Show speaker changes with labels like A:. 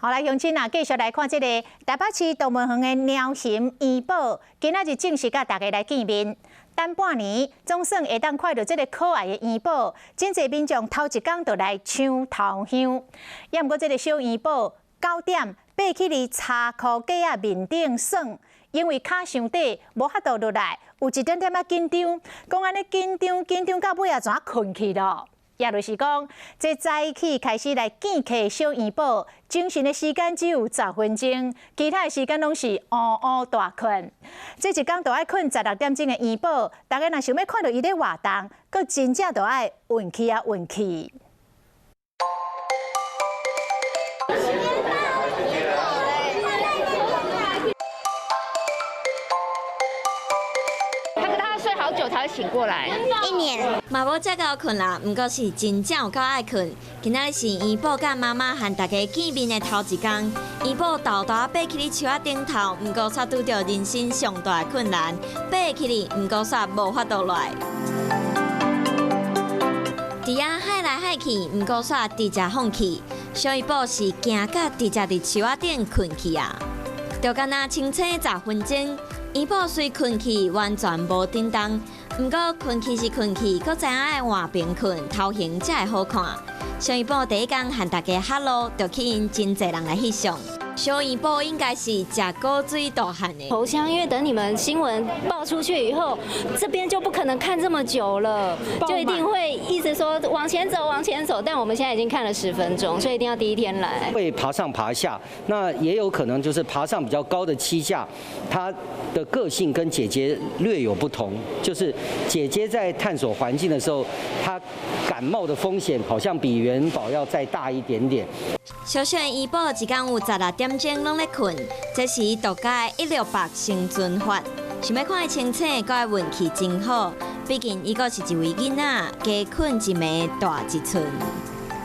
A: 好來，鄉親啊，繼續來看這個台北市動物園的貓熊怡寶，今仔日正式佮大家來見面。等半年，總算會當看著這個可愛的怡寶，真濟民眾頭一工就來搶頭香。也毋過這個小怡寶9點爬起佇柴箍架仔面頂耍，因為跤傷短，無法度落來，有一點點仔緊張，講按呢緊張緊張到尾仔怎睏去囉。也就是講，這早起開始來見客小怡寶，精神的時間只有10分鐘，其他的時間攏是烏烏大睏。這一工都愛睏16點鐘的怡寶，大家若想欲看著伊咧活動，閣真正都愛運氣啊運氣。
B: 才會醒過來，
C: 一年
D: 嘛無遮𠢕睏啦，毋過是真正有夠愛睏。今仔日是怡寶佮媽媽和大家見面的頭一工，怡寶沓沓爬起佇樹仔頂頭，毋過煞拄著人生上大的困難，爬起來，毋過煞無法度落來。佇遐害來害去，毋過煞直接放棄。小怡寶是驚甲直接佇樹仔頂睏去啊！就敢若清醒十分鐘，怡寶雖睏去，完全無振動。毋過睏去是睏去，閣知影愛換爿睏，頭型才會好看。小怡寶第一工和大家哈囉，就吸引真濟人來翕相。小怡寶應該是食果水大漢的。
E: 頭香，因為等你們新聞報出去以後，這邊就不可能看這麼久了，就一定會一直說往前走，往前走。但我們現在已經看了10分鐘，所以一定要第一天來。
F: 會爬上爬下，那也有可能就是爬上比較高的棲架，它的個性跟姐姐略有不同，就是姐姐在探索環境的時候，她感冒的風險好像比元寶要再大一點點。
D: 小小的怡寶一工有16點鐘攏咧睏，這是獨家168生存法。想欲看伊清醒，閣愛運氣真好。畢竟伊閣是一位囡仔，加睏一暝大一寸。